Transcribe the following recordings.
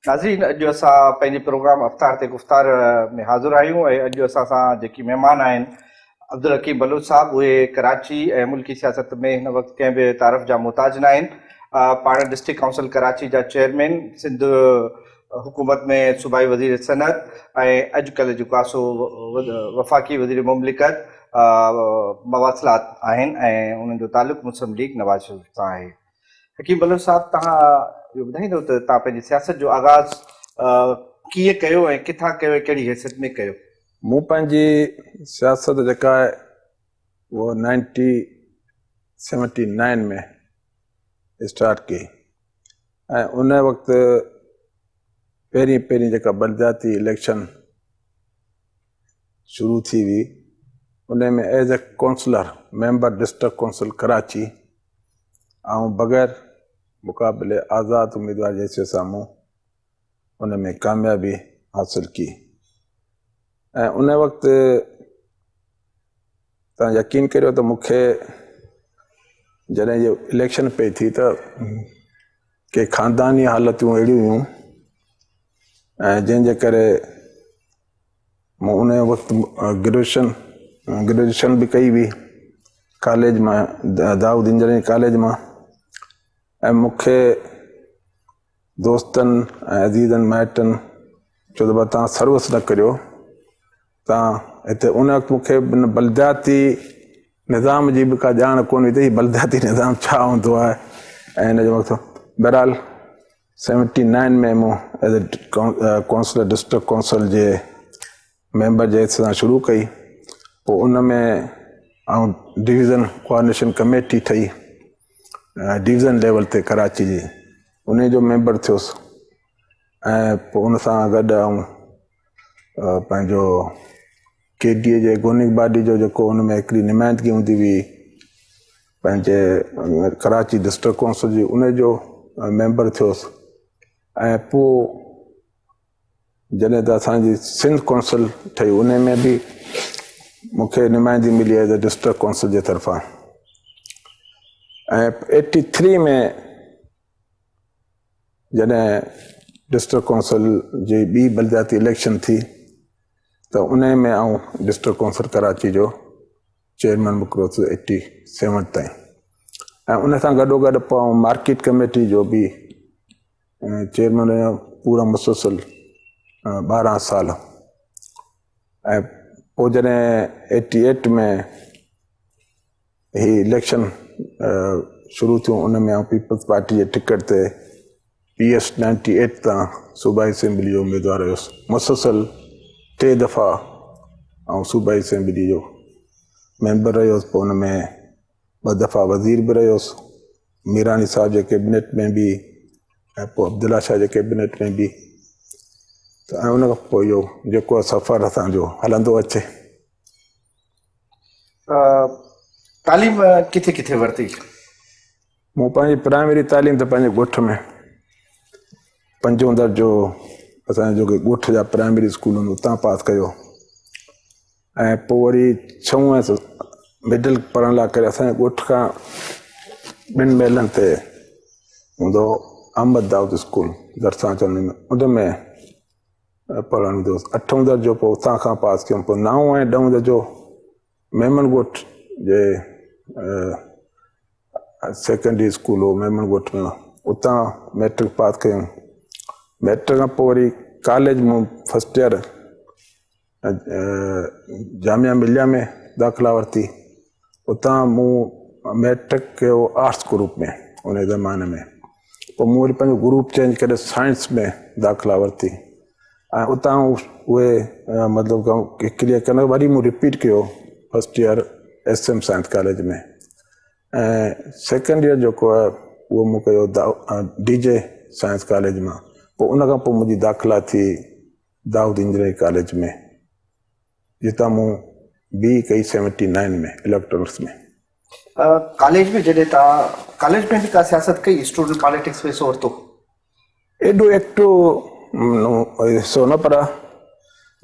ناظرين اڄ اسان پنهنجي پروگرام افطار تي گفتار ۾ حاضر آهيون ۽ اڄ اسان سان جيڪي مهمان آهن عبدالحڪيم بلوچ صاحب اهي ڪراچي ۽ ملڪي سياست ۾ هن وقت ڪنهن به تعارف جا محتاج نه آهن پاڻ ڊسٽرڪٽ ڪائونسل ڪراچي جا چيئرمين سنڌ حڪومت ۾ صوبائي وزير صنعت ۽ اڄ ڪلهه جيڪو آهي سو وفاقي وزير مملڪت مواصلات آهن ۽ انهن جو تعلق مسلم ليگ نواز شريف سان آهي. حڪيم بلوچ صاحب توهان اهو ٻڌائيندو ته توهان پنهنجي سياست جو آغاز ڪيئن ڪيو ۽ ڪٿان ڪيو ۽ ڪهڙي حيثيت ۾ ڪيو؟ مون پنهنجي سياست جيڪا آهي اها نائنٽي سيونٽي نائن ۾ اسٽارٽ ڪئي ۽ ان وقت پهرين پهرين جيڪا بلدياتي اليڪشن شروع ٿي هئي ان ۾ as a councillor member district council Karachi آئون بغير مقابلي آزاد اميدوار جي حيثيت سان مون ان ۾ ڪاميابي حاصل ڪئي ۽ ان وقت تان يقين ڪريو ته مون کي جڏهن اهو اليڪشن پئي ٿي ته ڪي خانداني حالتون اهڙيون هيون ۽ جنهن جي ڪري مون ان وقت گريجوئيشن گريجوئيشن به ڪئي هئي ڪاليج مان دائود انجنيئرنگ ڪاليج مان ۽ مون کي دوستن ۽ عزيزن مائٽن چيو ته بابا تان سروس نه ڪريو تان هتي ان وقت مون کي بلدياتي نظام جي به ڪا ڄاڻ ڪونه هئي ته هي بلدياتي نظام ڇا هوندو آهي ۽ ان جو مقصد بهرحال سيونٽي نائن ۾ مون as a councillor district council جي ميمبر جي حيثيت سان شروع ڪئي پوء ان ۾ آئون ڊويزن ڪوآرڊينيشن ڪميٽي ٺهي ڊويزن ليول تي ڪراچي جي ان جو ميمبر ٿيس ۽ پوء ان سان گڏ آئون پنهنجو ڪي ڊي اي جي گورننگ باڊي جو جيڪو ان ۾ هڪڙي نمائندگي هوندي هئي پنهنجي ڪراچي ڊسٽرڪٽ ڪائونسل جي ان جو ميمبر ٿيس ۽ پوء جڏهن ته اسانجي سنڌ ڪائونسل ٺهي ان ۾ به مونکي نمائندگي ملي ايز اي ڊسٽرڪٽ ڪائونسل جي طرفان ۽ ايٽي ٿري ۾ جڏهن ڊسٽرڪٽ ڪائونسل جي ٻي بلدياتي اليڪشن ٿي ته ان ۾ آئون ڊسٽرڪٽ ڪائونسل ڪراچي جو چيئرمين مقرر ٿيس ايٽي سيون تائين ۽ ان سان گڏو گڏ پوء آئون مارڪيٽ ڪميٽي جو به چيئرمين رهيو پورا مسلسل 12 سال ۽ پوء جڏهن ايٽي ايٽ ۾ هي اليڪشن شروع ٿيون ان ۾ آئون پيپلز پارٽي جي ٽڪيٽ تي پي ايس نائنٽي ايٽ تان صوبائي اسيمبلي جو اميدوار هيس مسلسل ٽي دفعا آئون صوبائي اسيمبلي جو ميمبر رهيس پوء ان ۾ ٻه دفعا وزير به رهيس ميراني صاحب جي ڪيبنيٽ ۾ به ۽ پوء عبدالله شاهه جي ڪيبنيٽ ۾ به ته ۽ ان کان پوء اهو جيڪو سفر اسانجو هلندو اچي. تعليم ڪٿي ڪٿي ورتي؟ مون پنهنجي پرائمري تعليم ته پنهنجي ڳوٺ ۾ پنجون درجو اسان جو ڳوٺ جا پرائمري اسڪول هوندو اتان پاس ڪيو ۽ پوء وري ڇهون ۽ مڊل پڙهڻ لاء ڪري اسان جي ڳوٺ کان ٻن ميلن تي هوندو احمد دائود اسڪول درسان چونڊي ۾ ان ۾ پڙهڻ ويندو هوس. اٺون درجو پوء اتان کان پاس ڪيم. پوء نائون ۽ ڏهون درجو ميمڻ ڳوٺ جي سيڪنڊري اسڪول هو ميمڻ ڳوٺ ۾ اتان مئٽرڪ پاس ڪيم. مئٽرڪ کان پوء وري ڪاليج مون فرسٽ ايئر جامعه مليه ۾ داخلا ورتي. اتان مون مئٽرڪ ڪيو آرٽس گروپ ۾ ان زماني ۾ پوء مون وري پنهنجو گروپ چينج ڪري سائنس ۾ داخلا ورتي ۽ اتان اهي مطلب ڪليئر ڪرڻ وري مون رپيٽ ڪيو first year S M science college ۾ ۽ second year جيڪو آهي اهو مون ڪيو ڊي جي سائنس ڪاليج مان پوء ان کان پوء منهنجي داخلا ٿي دائود انجنيئرنگ ڪاليج ۾ جتان مون بي اي ڪئي سيونٽي نائن ۾ اليڪٽرانڪس ۾. ڪاليج ۾ جڏهن توهان ڪاليج ۾ به ڪا سياست ڪئي اسٽوڊنٽ پاليٽڪس ۾ حصو ورتو؟ ايڏو ايڪٽو حصو نه پر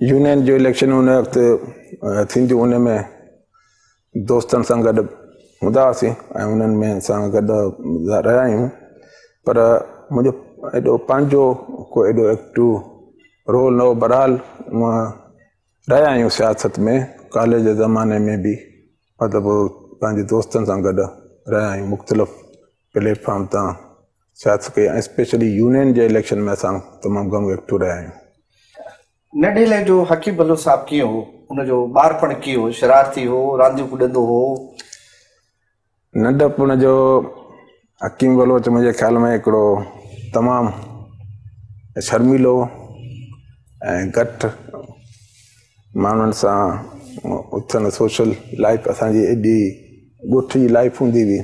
يونين جو اليڪشن ان وقت ٿينديون ان ۾ دوستن سان گڏ هوندا هئاسين ۽ انهن ۾ سان گڏ رهيا آهيون پر منهنجو ايڏو پنهنجو ڪو ايڏو ايڪٽو رول نه هو. بهرحال رهيا آهيون سياست ۾، ڪاليج جي زماني ۾ به مطلب پنهنجي دوستن سان گڏ رهيا آهيون، مختلف پليٽ فارم تان سياست ڪئي ۽ اسپيشلي يونين جي اليڪشن ۾ اسان تمام گهڻو ايڪٽو رهيا آهيون. ننڍي لئه جو حڪيم بلوچ صاحب ڪيئن هو؟ ان جو ٻارپڻ ڪيئن هو؟ شرارتي هو؟ رانديون ڪڏندو هو؟ ننڍپڻ جو حڪيم بلوچ منهنجي خيال ۾ هڪڙو تمام شرميلو ۽ گهٽ ماڻهن سان اٿڻ سوشل لائف اسان جي ايڏي ڳوٺ جي لائف هوندي هئي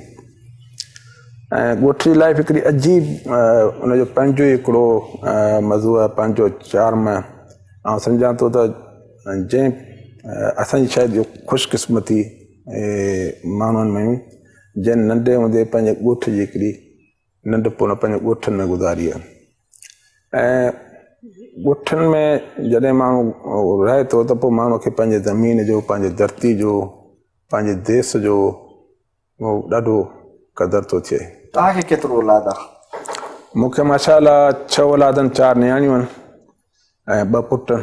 ۽ ڳوٺ جي لائف هڪڙي عجيب ان جو پنهنجو ئي هڪڙو مزو آهي پنهنجو چارم آهي. آئون سمجهان ٿو ته جنهن اسان جي شايد اهو خوش قسمتي ماڻهن ۾ آهيون جن ننڍي هوندي پنهنجي ڳوٺ جي هڪڙي ننڍپڻ پنهنجي ڳوٺن ۾ گذاري آهي ۽ ڳوٺن ۾ جڏهن ماڻهو رهي ٿو ته پوء ماڻهو کي پنهنجي زمين جو پنهنجي ڌرتي جو پنهنجي ديس جو ڏاڍو قدر ٿو ٿئي. توهان کي ڪيترو اولاد آ؟ مون کي ماشاء الله ڇهه اولاد آهن، چار نياڻيون آهن ۽ ٻه پٽ ۽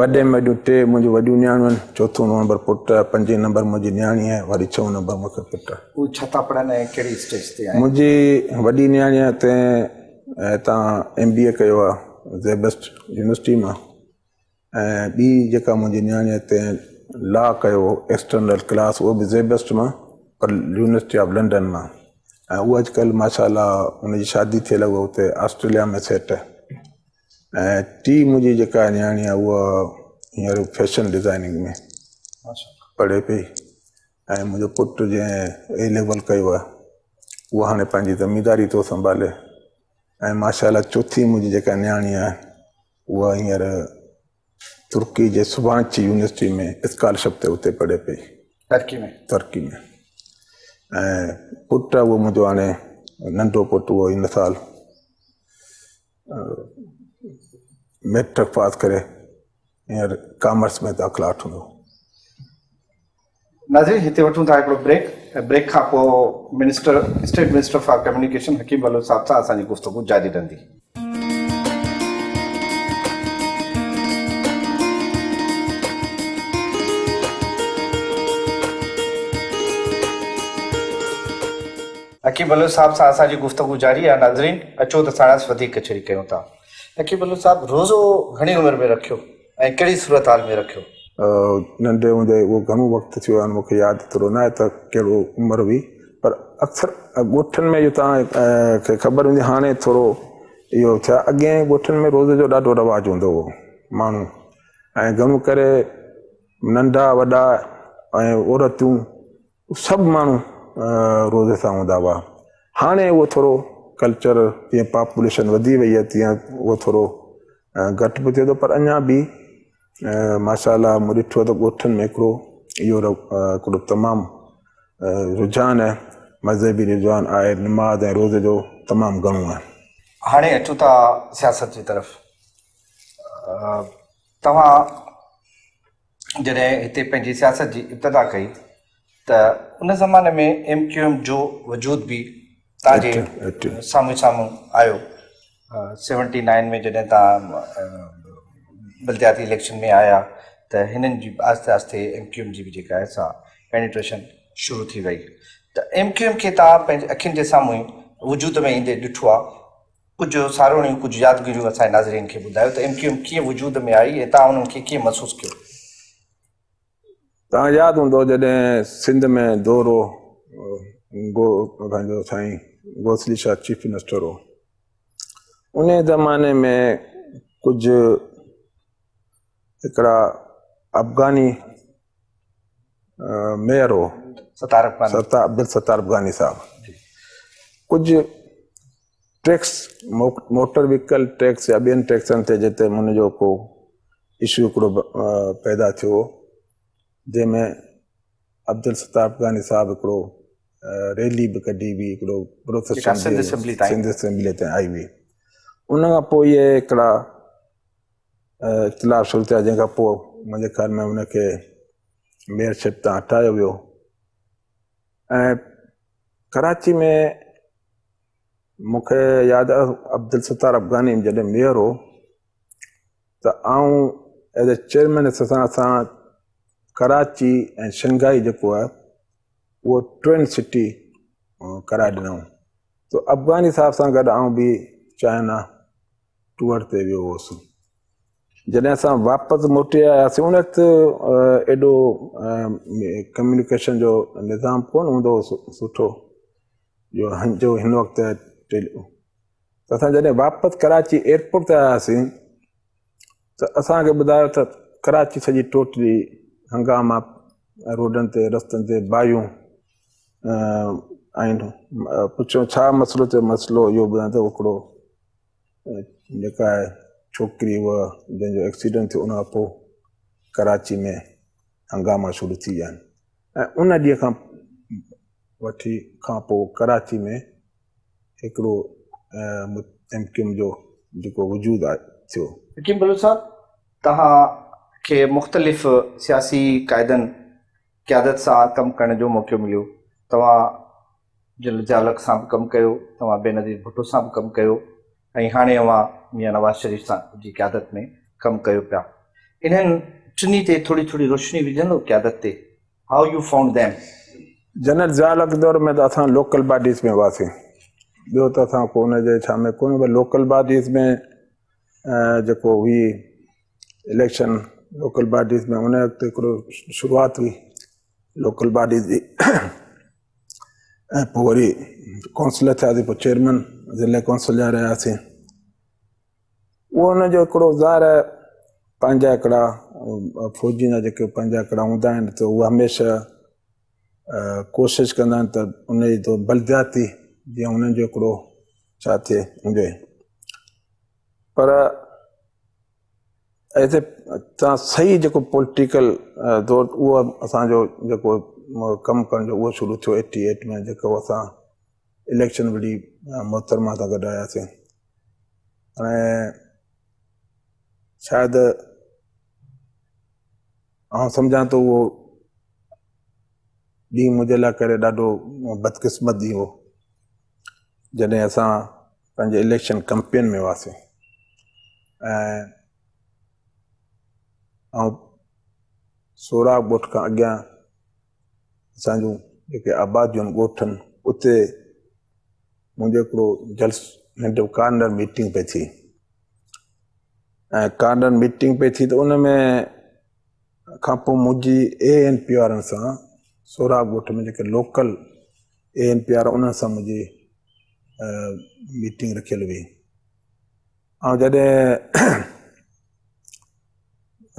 وڏي ۾ وڏيون ٽي منهنجون وڏيون نياڻيون آهن، چوٿون نمبر پٽ آهي، پنجين نمبر منهنجي نياڻي آهي، وري ڇهون نمبر مون کي پٽ آهي. هو ڇا ٿا پڙهن ۽ ڪهڙي اسٽيج تي آهن؟ منهنجي وڏي نياڻي آهي تنهن هتان ايم بي اي ڪيو آهي زيبسٽ يونيورسٽي مان ۽ ٻي جيڪا منهنجي نياڻي آهي تنهن لا ڪيو ايڪسٽرنل ڪلاس اهو به زيبسٽ مان پر يونيورسٽي آف لنڊن مان ۽ اهو اڄڪلهه ماشاء الله ان جي شادي ٿيل آهي اها اتي آسٽريليا ۾ سيٽ آهي ۽ ٽي منهنجي جيڪا نياڻي آهي اها هينئر فيشن ڊزائننگ ۾ پڙهي پئي ۽ منهنجو پٽ جنهن اي ليول ڪيو آهي اهو هاڻي پنهنجي زمينداري ٿو سنڀالي ۽ ماشاء الله چوٿين منهنجي جيڪا نياڻي آهي اها هينئر ترڪي جي سبانچي يونيورسٽي ۾ اسڪالرشپ تي اتي پڙهي پئي. ترڪي ۾. ترڪي ۾ ۽ پٽ اهو منهنجو هاڻي ننڍو پٽ اهو هن سال ميٽرڪ پاس ڪري هينئر ڪامرس ۾ داخلا وٺندو. ناظرين هتي وٺون ٿا هڪڙو بريڪ ۽ بريڪ کان پوء minister state minister for communication Hakeem Baloch صاحب سان اسان جي گفتگو جاري رهندي. حڪيم بلوچ صاحب سان اسان جي گفتگو جاري آهي ناظرين اچو ته ساڻس وڌيڪ ڪچهري ڪيون ٿا. حڪيم بلوچ صاحب روزو گهڻي عمر ۾ رکيو؟ ۽ ڪهڙي صورتحال ۾ رکيو؟ ننڍي هوندي اهو گهڻو وقت ٿيو آهي مون کي ياد ايترو ناهي ته ڪهڙو عمر هئي پر اڪثر ڳوٺن ۾ اهو توهان کي خبر هوندي هاڻي ٿورو اهو ٿيا اڳي ڳوٺن ۾ روزي جو ڏاڍو رواج هوندو هو ماڻهو ۽ گهڻو ڪري ننڍا وڏا ۽ عورتون سڀ ماڻهو روزي سان هوندا هئا. هاڻي اهو ٿورو ڪلچر جيئن پاپوليشن وڌي وئي آهي تيئن اهو ٿورو گهٽ به ٿئي ٿو پر اڃا به ماشاء الله مون ڏٺو ته ڳوٺن ۾ هڪڙو اهو هڪڙو تمام رجحان آهي مذهبي رجحان آهي نماز ۽ روزي جو تمام گهڻو آهي. هاڻي اچون ٿا سياست جي طرف توهان جڏهن هتي پنهنجي سياست جي ابتدا ڪئي ته ان زماني ۾ ايم ڪيو ايم جو وجود به توهان جي سامهون سامهون آيو. سيونٽي نائن ۾ جڏهن توهان بلدياتي اليڪشن ۾ آيا ته هنن جي آهستي آهستي ايم ڪيو ايم جي به جيڪا آهي سا پينيٽريشن شروع ٿي وئي ته ايم ڪيو ايم کي توهان پنهنجي اکين جي سامهون ئي وجود ۾ ايندي ڏٺو آهي. ڪجهه ساروڻيون، ڪجهه يادگيريون اسان جي ناظرين کي ٻڌايو ته ايم ڪيو ايم ڪيئن وجود ۾ آئي ۽ توهان انهن کي ڪيئن محسوس ڪيو؟ توهان کي ياد هوندو جڏهن سنڌ ۾ دور هو پنهنجو سائين غوث علي شاهه چيف منسٽر هو ان زماني ۾ ڪجهه هڪڙا افغاني ميئر هو ستار افغاني ستار عبدالستار افغاني صاحب ڪجهه ٽيڪس موٽر ويڪل ٽيڪس يا ٻين ٽيڪسن تي جتي ان جو ڪو اشو هڪڙو پيدا ٿيو هو جنهن ۾ عبدالستار افغاني صاحب هڪڙو ريلي به ڪڍي هئي هڪڙو پروسيشن سنڌ اسيمبلي تائين سنڌ اسيمبلي تائين آئي هئي ان کان پوء اهي هڪڙا اختلاف شروع ٿيا جنهن کان پوء منهنجي خيال ۾ ان کي ميئرشپ تان هٽايو ويو ۽ ڪراچي ۾ مون کي ياد آهي عبدالستار افغاني جڏهن ميئر هو ته آئون ايز اي چيئرمين سان اسان ڪراچي ۽ شنگهائي جيڪو آهي اهو ٽوئن سٽي ڪرائي ڏنائون ته افغاني صاحب سان گڏ آئون به چائنا ٽوئر تي ويو هوس. جڏهن اسان واپس موٽي آياسين ان وقت ايڏو ڪميونيڪيشن جو نظام ڪونه هوندو هو سٺو جو هن وقت ته اسان جڏهن واپس ڪراچي ايئرپورٽ تي آياسين ته اسانکي ٻڌايو ته ڪراچي سڄي ٽوٽلي هنگاما روڊن تي رستن تي باهيون آهن. پڇيو ڇا مسئلو ٿيو؟ مسئلو اهو ٻڌايو ته هڪڙو جيڪا آهي ڇوڪري اها جنهن جو ايڪسيڊنٽ ٿيو ان کان پوء ڪراچي ۾ هنگاما شروع ٿي ويا آهن ۽ ان ڏينهن کان وٺي کان پوء ڪراچي ۾ هڪڙو ايم ڪيو ايم جو جيڪو وجود آهي ٿيو. حڪيم بلوچ صاحب توهان کي مختلف سياسي قائدن قيادت سان ڪم ڪرڻ جو موقعو مليو توهان جنرل ضياء الحق سان به ڪم ڪيو توهان بينظير ڀٽو سان به ڪم ڪيو ۽ هاڻي اوهان ميان نواز شريف سان جي قيادت ۾ ڪم ڪيو پيا انهن ٽنهي تي ٿوري ٿوري روشني وجهندو قيادت تي How you found them? General Zia ul Haq دور ۾ ته اسان لوڪل باڊيز ۾ هئاسين ٻيو ته اسان ڪو ان جي ڇا ۾ ڪونه پر لوڪل باڊيز ۾ جيڪو هئي اليڪشن لوڪل باڊيز ۾ ان وقت هڪڙو شروعات هئي لوڪل باڊيز جي ۽ پوء وري ڪائونسلر ٿياسين پوء چيئرمين ضلع ڪائونسل جا رهياسين اهو ان جو هڪڙو ظاهر آهي پنهنجا هڪڙا فوجين جا جيڪي پنهنجا هڪڙا هوندا آهن ته اهي هميشه ڪوشش ڪندا آهن ته ان جي تو بلدياتي جيئن انهن جو هڪڙو ڇا ٿئي هجي پر ايز اي تان صحيح جيڪو پوليٽيڪل دور اهو اسانجو جيڪو ڪم ڪرڻ جو اهو شروع ٿيو ايٽي ايٽ ۾ جيڪو اسان اليڪشن وڙهي محترمه سان گڏ آياسين ۽ شايد آئون سمجهان ٿو اهو ڏينهن منهنجي لاء ڪري ڏاڍو بدقسمت ڏينهن هو جڏهن اسان پنهنجي اليڪشن ڪمپين ۾ هئاسين ۽ آئون سهراب ڳوٺ کان اڳيان اسان جون جيڪي آباديون آهن ڳوٺ آهن اتي منهنجو هڪڙو جلس ننڍو ڪارنر ميٽنگ پئي ٿي ۽ ڪارنر ميٽنگ پئي ٿي ته ان ۾ کان پوء منهنجي اي اين پي وارن سان سهراب ڳوٺ ۾ جيڪي لوڪل اي اين پي وارا انهن سان منهنجي ميٽنگ رکيل هئي آئون جڏهن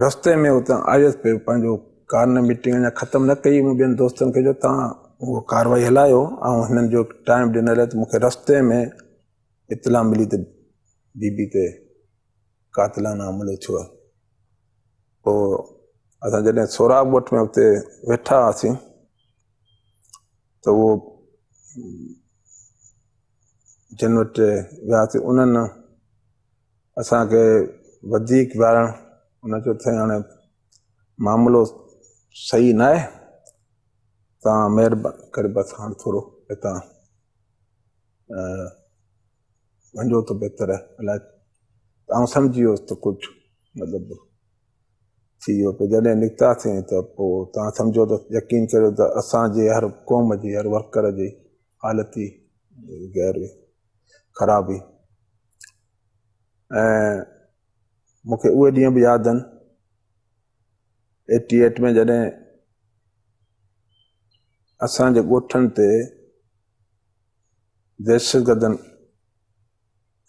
رستي ۾ اتان آيس پيو پنهنجو ڪارنر ميٽنگ اڃا ختم نه ڪئي مون ٻين دوستن کي چيو توهان اهو ڪارروائي هلايو آئون هنن جو ٽائيم ڏنل آهي ته مون کي رستي ۾ اطلاع ملي ته بي بي تي قاتلانه حملو ٿيو آهي پوء اسان جڏهن سهراب ڳوٺ ۾ اتي ويٺا هئاسين ته اهو جن وٽ وياسين انهن اسانکي وڌيڪ ويهارڻ ان چيو سائين هاڻي معاملو صحيح نه آهي توهان مهرباني ڪري بس هاڻي ٿورو هتان وڃو ته بهتر آهي الائي آئون سمجهي ويس ته ڪجهه مطلب ٿي ويو پوء جڏهن نڪتاسين ته پوء توهان سمجهو ته يقين ڪريو ته اسانجي هر قوم جي هر ورڪر جي حالت ئي غير هئي خراب هئي ۽ مون کي اهي ڏينهن به ياد آهن ايٽي ايٽ ۾ جڏهن اسانجي ڳوٺن تي دهشتگردن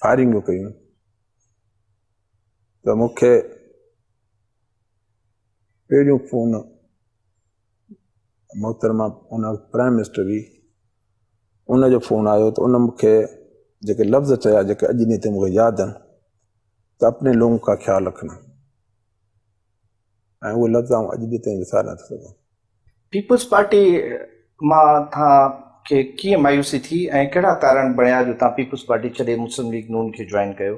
فائرنگون ڪيون ته مون کي پهريون فون محترمه ان وقت پرائم منسٽر هئي ان جو فون آيو ته ان مون کي جيڪي لفظ چيا جيڪي اڄ ڏينهن تائين مون کي ياد آهن ته اپني لوگون کا خيال رکنا ۽ اهي لفظ آئون اڄ ڏينهن تائين وساري نٿو سگهان. پيپلز پارٽي مان توهان کي ڪيئن مايوسي ٿي ۽ ڪهڙا ڪارڻ بڻيا جو توهان پيپلز پارٽي ڇڏي مسلم ليگ نون کي جوائن ڪيو؟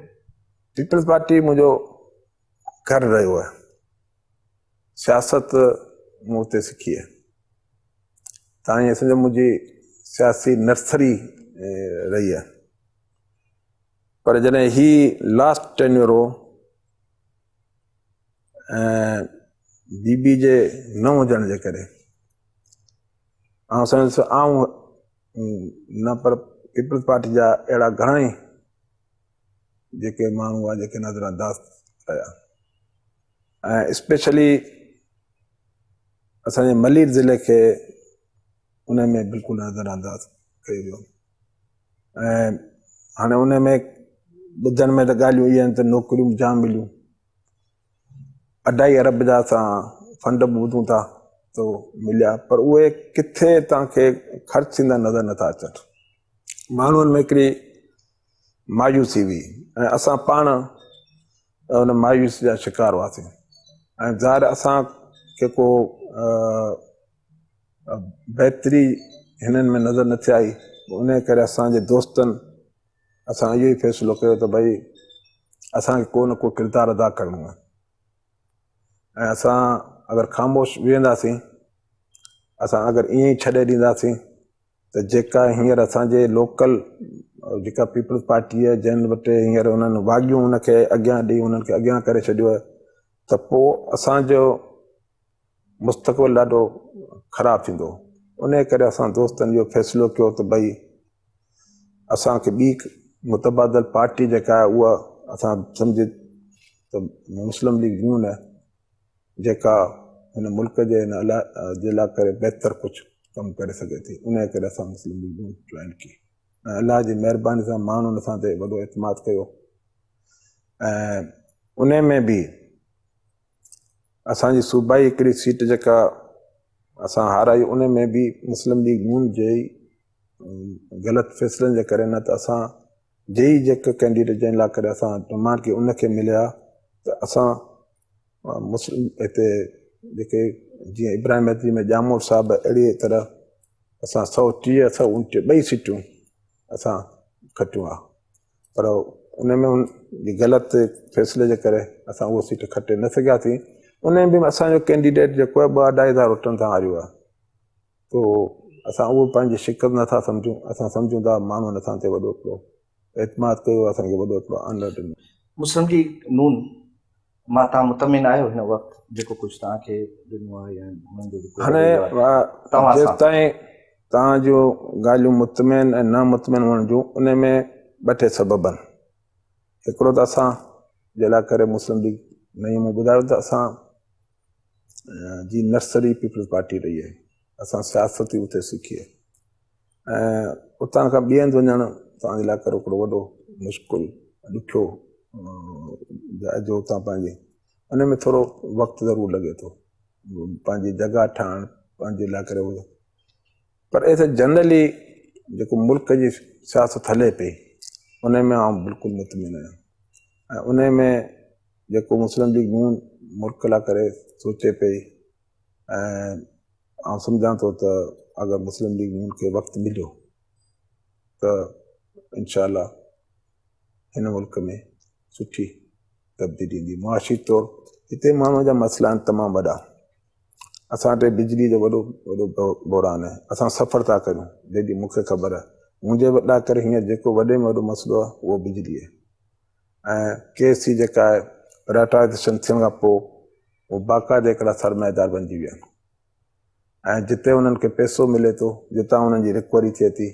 پيپلز پارٽي منهنجو گهر رهيو آهي. سياست مون اتي سکي آهي. تان ائين سمجهو منهنجي سياسي نرسري رهي آهي. پر جڏهن هي لاسٽ ٽينيور هو ۽ بي بي جي نه هجڻ جي ڪري آئون سمجهندس آئون نه پر پيپلز پارٽي جا اهڙا گهڻا ئي جيڪي ماڻهو هئا جيڪي نظر انداز ڪيا ۽ اسپيشلي اسانجي ملير ضلعي کي ان ۾ بلڪل نظر انداز ڪيو ويو ۽ هاڻي ان ۾ ٻڌڻ ۾ ته ڳالهيون اهي آهن ته نوڪريون به جام مليون اڍائي ارب جا اسان فنڊ به ٻڌون ٿا ته مليا پر اهي ڪٿي توهان کي خرچ ٿيندا نظر نٿا اچن. ماڻهن ۾ هڪڙي مايوسي هئي ۽ اسان پاڻ ان مايوسي جا شڪار هئاسين ۽ ظاهر اسان کي ڪو بهتري هنن ۾ نظر نٿي آئي ان ڪري اسان جي دوستن اسان اهو ئي فيصلو ڪيو ته ڀئي اسان کي ڪو نه ڪو ڪردار ادا ڪرڻو آهي ۽ اسان اگر خاموش ويهنداسين اسان اگر ائين ئي ڇڏي ڏينداسين ته جيڪا هينئر اسان جي لوڪل جيڪا پيپلز پارٽي آهي جن وٽ هينئر انهن واڳيون ان کي اڳيان ڏئي انهن کي اڳيان ڪري ڇڏيو آهي ته پوء اسان جو مستقبل ڏاڍو خراب ٿيندو انهي ڪري اسان دوستن اهو فيصلو ڪيو ته ڀئي اسان کي ٻي متبادل پارٽي جيڪا آهي اها اسان سمجهي ته مسلم ليگ نون آهي جيڪا هن ملڪ جي هن جي لاء ڪري بهتر ڪجهه ڪم ڪري سگهي ٿي انهي ڪري اسان مسلم ليگ نون جوائن ڪئي ۽ الله جي مهرباني سان ماڻهن اسان تي وڏو اعتماد ڪيو ۽ انهي ۾ به اسان جي صوبائي هڪڙي سيٽ جيڪا اسان هارائي ان ۾ به مسلم ليگ نون جي غلط فيصلن جي ڪري نه ته اسان جي ئي جيڪا ڪينڊيڊيٽ جنهن لاء ڪري اسان ڊمانڊ ڪئي ان کي مليا ته اسان مسلم هتي جيڪي جيئن ابراهيم حيدري ۾ ڄاموٽ صاحب اهڙي طرح اسان 130 129 ٻئي سيٽون اسان کٽيون ها پر ان ۾ ان جي غلط فيصلي جي ڪري اسان اهو سيٽ کٽي نه سگهياسين. ان ۾ به اسان جو ڪينڊيڊيٽ جيڪو آهي ٻه اڍائي هزار ووٽن سان هاريو آهي تو اسان اهو پنهنجي شڪست نٿا سمجهون. اسان سمجهون ٿا ماڻهن اسان تي وڏو هڪڙو اعتماد ڪيو اسان کي وڏو هڪڙو آنر ڏنو. مسلم ليگ نون مان توهان مطمئن آهيو هن وقت جيڪو ڪجهه توهان کي ڏنو آهي يا انهن جو جيڪو هاڻي توهان سان جيستائين توهان جون ڳالهيون مطمئن ۽ نا مطمئن هئڻ جون ان ۾ ٻه ٽي سبب آهن هڪڙو ته اسان جي لاء ڪري مسلم ليگ نئين مون ٻڌايو ته اسان جي نرسري پيپلز پارٽي رهي آهي اسان سياست ئي اتي سکي آهي ۽ اتان کان ٻئي هنڌ وڃڻ توهان جي لاء ڪري هڪڙو وڏو مشڪل ڏکيو جو اتان پنهنجي ان ۾ ٿورو وقت ضرور لڳي ٿو پنهنجي جڳهه ٺاهڻ پنهنجي لاء ڪري پر ايسا جنرلي جيڪو ملڪ جي سياست هلي پئي ان ۾ آئون بلڪل مطمئن آهيان ۽ ان ۾ جيڪو مسلم ليگ نون ملڪ لاء ڪري سوچي پئي ۽ آئون سمجهان ٿو ته اگر مسلم ليگ نون کي وقت مليو ته انشاء الله هن ملڪ ۾ سٺي تبديلي ايندي. معاشي طور هتي ماڻهو جا مسئلا آهن تمام وڏا. اسان وٽ بجلي جو وڏو وڏو بحران آهي. اسان سفر ٿا ڪريون جيڏي مون کي خبر آهي منهنجي لاء ڪري هينئر جيڪو وڏي ۾ وڏو مسئلو آهي اهو بجلي آهي ۽ ڪي سي جيڪا آهي پرائيوٽائيزيشن ٿيڻ کان پوء هو باقاعده هڪڙا سرمائيدار بنجي ويا آهن ۽ جتي انهن کي پئسو ملي ٿو جتان انهن جي رڪوري ٿئي ٿي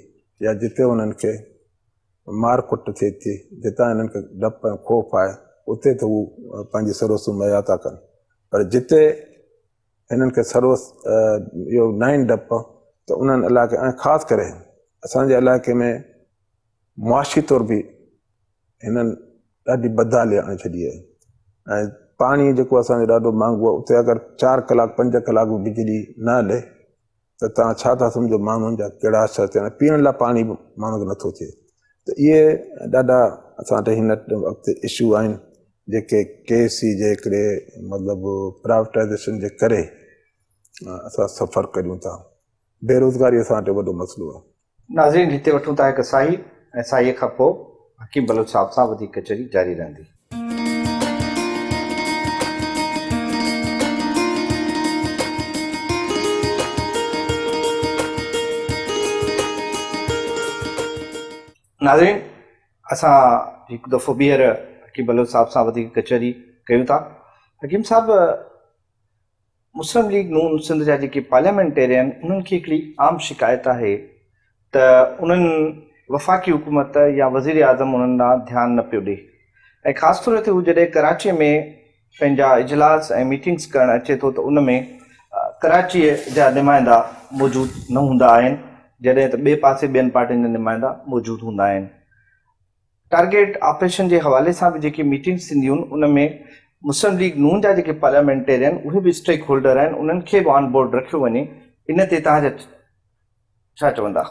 يا جتي انهن کي مار ڪٽ ٿئي ٿي جتان انهن کي ڊپ ۽ خوف آهي اتي ته هو پنهنجي سروسون مهيا ٿا ڪن پر جتي هنن کي سروس اهو ناهن ڊپ ته انهن علائقي ۽ خاص ڪري اسان جي علائقي ۾ معاشي طور به هنن ڏاڍي بدحالي آڻي ڇڏي آهي ۽ پاڻي جيڪو اسان جو ڏاڍو مهانگو آهي اتي اگر 4 ڪلاڪ 5 ڪلاڪ به بجلي نه هلي ته توهان ڇا ٿا سمجهو ماڻهن جا ڪهڙا اثر ٿيا پيئڻ لاء پاڻي به ماڻهن کي نٿو ٿئي ته اهي ڏاڍا اسان وٽ هن وقت اشو آهن جيڪي ڪي سي جي هڪڙي مطلب پرائيوٽائزيشن جي ڪري اسان سفر ڪريون ٿا بيروزگاري اسان وٽ وڏو مسئلو آهي. ناظرين هتي وٺون ٿا هڪ ساهي ۽ ساهيء کان پوء حڪيم بلوچ صاحب سان وڌيڪ ڪچهري جاري رهندي. ناظرين! اسان هڪ دفعو ٻيهر حڪيم بلوچ صاحب سان وڌيڪ ڪچهري ڪيون ٿا. حڪيم صاحب مسلم ليگ نون سنڌ جا جيڪي پارليامينٽيرين انهن کي هڪڙي عام شڪايت آهي ته انهن وفاقي حڪومت يا وزير اعظم انهن ڏانهن ڌيان نه پيو ڏي ۽ خاص طور تي هو جڏهن ڪراچي ۾ پنهنجا اجلاس ۽ ميٽنگس ڪرڻ اچي ٿو ته ان ۾ ڪراچيء جا نمائندا موجود نه هوندا آهن جڏهن ته ٻئي پاسي ٻين پارٽين جا نمائندا موجود هوندا آهن. ٽارگيٽ آپريشن جي حوالي سان به جيڪي ميٽنگس ٿينديون آهن ان ۾ مسلم ليگ نون جا جيڪي پارليامينٽيرين اهي به اسٽيڪ هولڊر آهن انهن کي به آن بورڊ رکيو وڃي ان تي توهان جا ڇا چوندا؟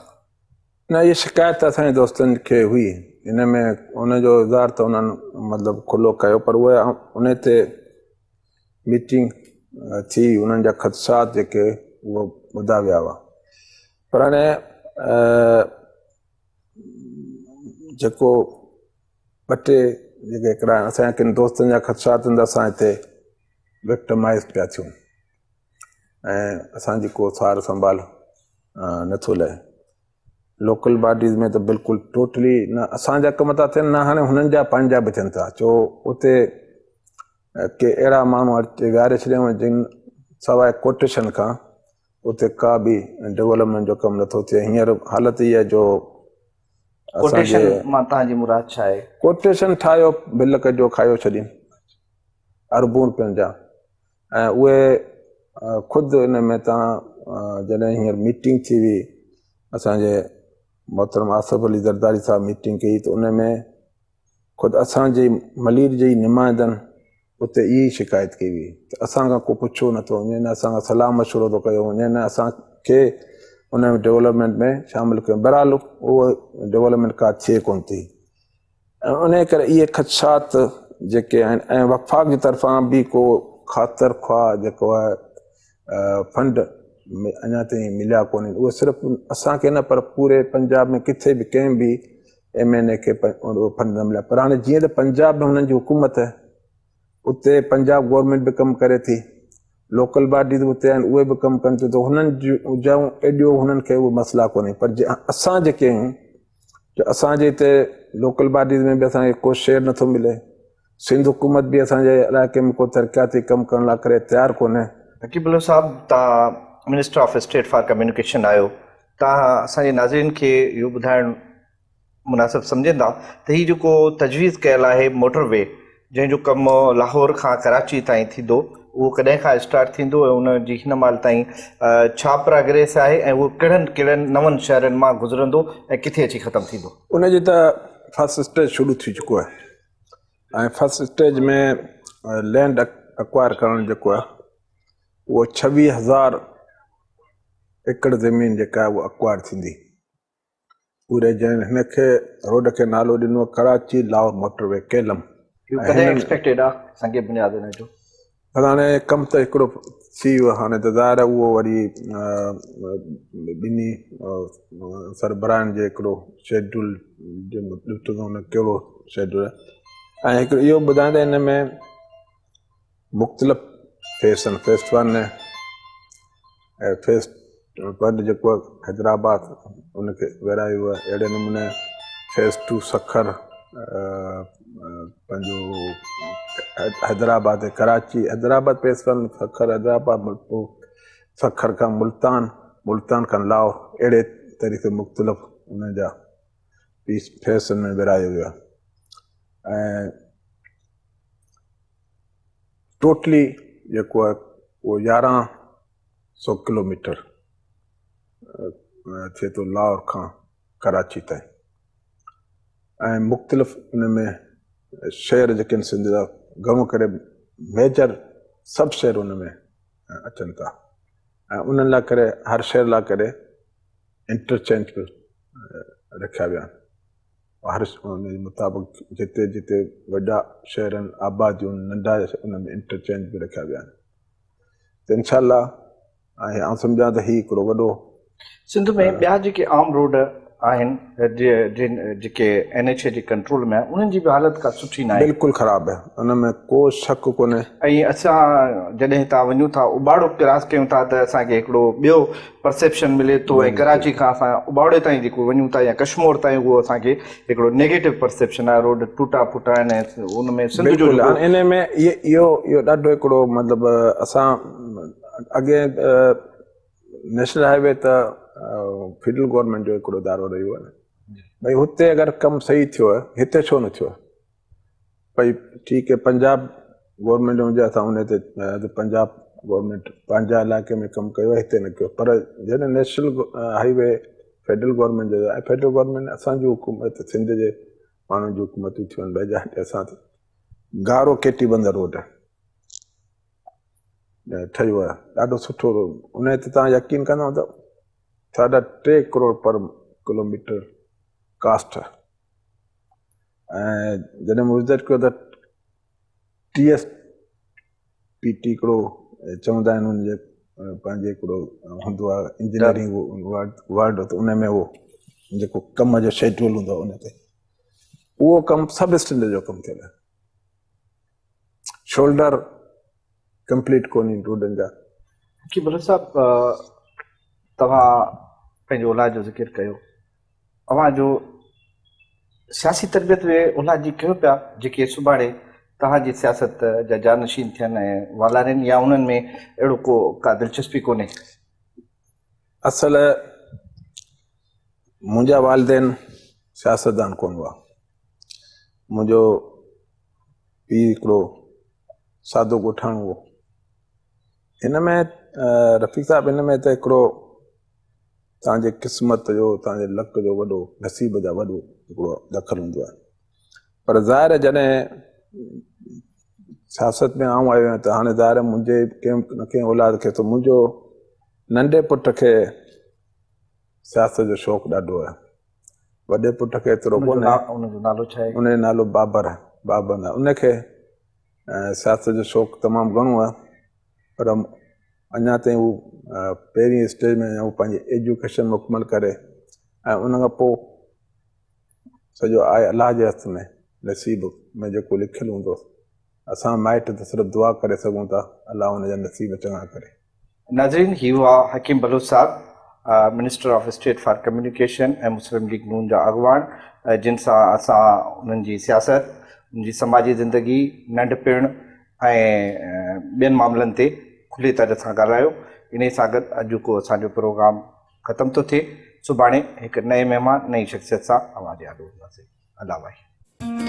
نه اها شڪايت ته اسان جي دوستن کي هئي ان ۾ ان جو اظهار ته انهن مطلب کلو ڪيو پر اهي ان تي ميٽنگ ٿي انهن جا خدشات جيڪي اهو ٻڌا ويا هئا پر هاڻي جيڪو ٻه ٽي جيڪي هڪڙا اسان جا ڪن دوستن جا خدشات آهن ته اسان هتي وڪٽمائز پيا ٿيون ۽ اسان جي ڪو سار سنڀال نٿو لهي لوڪل باڊيز ۾ ته بلڪل ٽوٽلي نه اسان جا ڪم ٿا ٿين نه هاڻي هنن جا پنهنجا به ٿين ٿا ڇو اتي ڪي اهڙا ماڻهو ويهاري ڇڏيا جن سواء ڪوٽيشن کان اتي ڪا به ڊولپمينٽ جو ڪم نٿو ٿئي هينئر حالت اها جو ڪوٽيشن مان توهان جي مراد ڇا آهي؟ ڪوٽيشن ٺاهيو بل ڪجو کايو ڇڏين اربون روپين جا ۽ اهي خود ان ۾ توهان جڏهن هينئر ميٽنگ ٿي هئي اسان جي محترم آصف علي زرداري صاحب ميٽنگ ڪئي ته ان ۾ خود اسان جي ملير جي ئي نمائندن اتي اها ئي شڪايت ڪئي هئي ته اسان کان ڪو پڇيو نٿو وڃي نه اسان کان صلاح مشورو ٿو ڪيو وڃي نه اسان کي ان ڊولپمينٽ ۾ شامل ڪيو بهرحال اهو ڊولپمينٽ ڪا ٿئي ڪونه ٿي ۽ ان ڪري اهي خدشات جيڪي آهن ۽ وفاق جي طرفان به ڪو خاطر خواهه جيڪو آهي فنڊ اڃا تائين مليا ڪونهن اهي صرف اسان کي نه پر پوري پنجاب ۾ ڪٿي به ڪنهن به ايم اين اي کي اهو فنڊ نه مليا پر هاڻي جيئن ته پنجاب ۾ هنن جي حڪومت آهي اتي پنجاب گورنمينٽ به ڪم ڪري ٿي لوڪل باڊيز به اتي آهن اهي به ڪم ڪن ٿيون ته هنن جون ايڏيو هنن کي اهي مسئلا ڪونهي پر جي اسان جيڪي آهيون جو اسان جي هتي لوڪل باڊيز ۾ به اسان کي ڪو شيئر نٿو ملي سنڌ حڪومت به اسان جي علائقي ۾ ڪو ترقياتي ڪم ڪرڻ لاء ڪري تيار ڪونهي. حڪيم بلوچ صاحب توهان minister of state for communication آهيو توهان اسان جي ناظرين کي اهو ٻڌائڻ مناسب سمجهندا ته هي جيڪو تجويز ڪيل آهي موٽر وي جنهن جو ڪم لاهور کان ڪراچي تائين ٿيندو اهو ڪڏهن کان اسٽارٽ ٿيندو ۽ ان جي هن مهل تائين ڇا پراگريس آهي ۽ اهو ڪهڙن ڪهڙن نون شهرن مان گذرندو ۽ ڪٿي اچي ختم ٿيندو؟ ان جي ته فرسٽ اسٽيج شروع ٿي چڪو آهي ۽ فرسٽ اسٽيج ۾ لينڊ اڪوائر ڪرڻ جيڪو آهي اهو 26000 ايڪڙ زمين جيڪا آهي اها اڪوائر ٿيندي پوري جنهن هن کي روڊ کي نالو ڏنو ڪراچي لاهور موٽر وي ڪيلم. اهو ڪڏهن ايڪسپيڪٽيڊ آهي سنگ بنياد ان جو؟ پر هاڻي ڪم ته هڪڙو ٿي ويو هاڻي ته ظاهر آهي اهو وري ٻنهي سربراهن جي هڪڙو شيڊول ڏٺو ته هن ڪهڙو شيڊول آهي ۽ هڪڙو اهو ٻڌايان ته هن ۾ مختلف فيس آهن فيس ون ۽ فيس ون جيڪو آهي حيدرآباد ان کي ورهايو ويو آهي اهڙي نموني فيس ٽو سکر پنهنجو حيدرآباد ڪراچي حيدرآباد فيس ون سکر حيدرآباد پوء سکر کان ملتان ملتان کان لاهور اهڙي طريقي مختلف ان جا پيس فيسن ۾ ورهايو ويو آهي ۽ ٽوٽلي جيڪو آهي اهو 1100 ڪلوميٽر ٿئي ٿو لاهور کان ڪراچي تائين ۽ مختلف ان ۾ شهر جيڪي آهن سنڌ جا گهڻو ڪري ميجر سڀ شهر ان ۾ اچن ٿا ۽ انهن لاء ڪري هر شهر لاء ڪري انٽرچينج به رکيا ويا آهن هر ان جي مطابق جتي جتي وڏا شهر آهن آباديون ننڍا ان ۾ انٽرچينج به رکيا ويا آهن ته انشاء الله ۽ آئون سمجهان ته هي هڪڙو وڏو سنڌ ۾ ٻيا جيڪي عام روڊ آهن جيڪي اين ايڇ اي جي ڪنٽرول ۾ آهن انهن جي به حالت ڪا سٺي ناهي. بلڪل خراب آهي ان ۾ ڪو شڪ ڪونهي. ۽ اسان جڏهن هتان وڃون ٿا اٻاڙو ڪراس ڪيون ٿا ته اسان کي هڪڙو ٻيو پرسيپشن ملي ٿو ۽ ڪراچي کان اسان اٻاڙي تائين جيڪو وڃون ٿا يا ڪشمور تائين اهو اسان کي هڪڙو نيگيٽو پرسيپشن آهي روڊ ٽوٽا ڦوٽا آهن ۽ ان ۾ سنڌ جو بلڪل هاڻي ان ۾ اهو اهو ڏاڍو هڪڙو مطلب اسان اڳي نيشنل هاء وي ته فيڊرل گورنمينٽ جو هڪڙو ادارو رهيو آهي ڀئي هتي اگر ڪم صحيح ٿيو آهي هتي ڇو نه ٿيو آهي ڀئي ٺيڪ آهي پنجاب گورنمينٽ هجي اسان ان تي پنجاب گورنمينٽ پنهنجا علائقي ۾ ڪم ڪيو آهي هتي نه ڪيو پر جڏهن national highway federal government جو آهي فيڊرل گورنمينٽ اسان جي حڪومت سنڌ جي ماڻهن جون حڪومتون ٿيون آهن ڀئي جا اسان گارو ڪيٽي بندر روڊ ٺهيو آهي ڏاڍو سٺو روڊ ان تي تان يقين ڪندو ته 3.5 ڪروڙ پر ڪلوميٽر ڪاسٽ آهي ۽ جڏهن مون وزٽ ڪيو ته ٽي ايس پي ٽي هڪڙو چوندا آهن ان جي پنهنجي هڪڙو هوندو آهي انجنيئرنگ ورڊ ته ان ۾ اهو جيڪو ڪم جو شيڊول هوندو آهي ان تي اهو ڪم سب اسٽينڊرڊ جو ڪم ٿيل آهي شولڊر ڪمپليٽ ڪونهي روڊن جا. حڪيم بلوچ صاحب توهان پنهنجي اولاد جو ذڪر ڪيو اوهان جو سياسي تربيت به اولاد جي ڪيو پيا جيڪي سڀاڻي توهان جي سياست جا جانشين ٿين ۽ والارين يا انهن ۾ اهڙو ڪو ڪا دلچسپي ڪونهي؟ اصل منهنجا والدين سياستدان ڪونه هئا منهنجو پيء هڪڙو سادو ڳوٺاڻو هو. هن ۾ رفيق صاحب هن ۾ ته هڪڙو توهان جي قسمت جو توهان جي لڪ جو وڏو نصيب جا وڏو هڪڙو دخل هوندو آهي پر ظاهر آهي جڏهن سياست ۾ آئون آيو آهيان ته هاڻي ظاهر آهي منهنجي ڪنهن نه ڪنهن اولاد کي ته منهنجو ننڍي پٽ کي سياست جو شوق ڏاڍو آهي وڏي پٽ کي ايترو ڪونهي. ان جو نالو ڇا آهي؟ ان جو نالو بابر آهي. بابر نالو. ان کي سياست جو شوق تمام گهڻو آهي پر اڃا تائين هو پهرين اسٽيج ۾ هو پنهنجي ايجوڪيشن مڪمل ڪري ۽ ان کان پوء سڄو آهي الله جي هٿ ۾ نصيب ۾ جيڪو لکيل هوندو اسان مائٽ ته صرف دعا ڪري سگهون ٿا الله ان جا نصيب چڱا ڪري. ناظرين هي هئا حڪيم بلوچ صاحب minister of state for communication ۽ Muslim League Noon جا اڳواڻ جن سان اسان انهن جي سياست انهن جي سماجي زندگي ننڍپڻ ۽ ٻين معاملن تي کلي طرح سان ڳالهايو انهي سان گڏ اڄوڪو اسان جو پروگرام ختم ٿو ٿئي سڀاڻي هڪ نئين مهمان نئين شخصيت سان اوهان جي آڏو هونداسين الله واهي.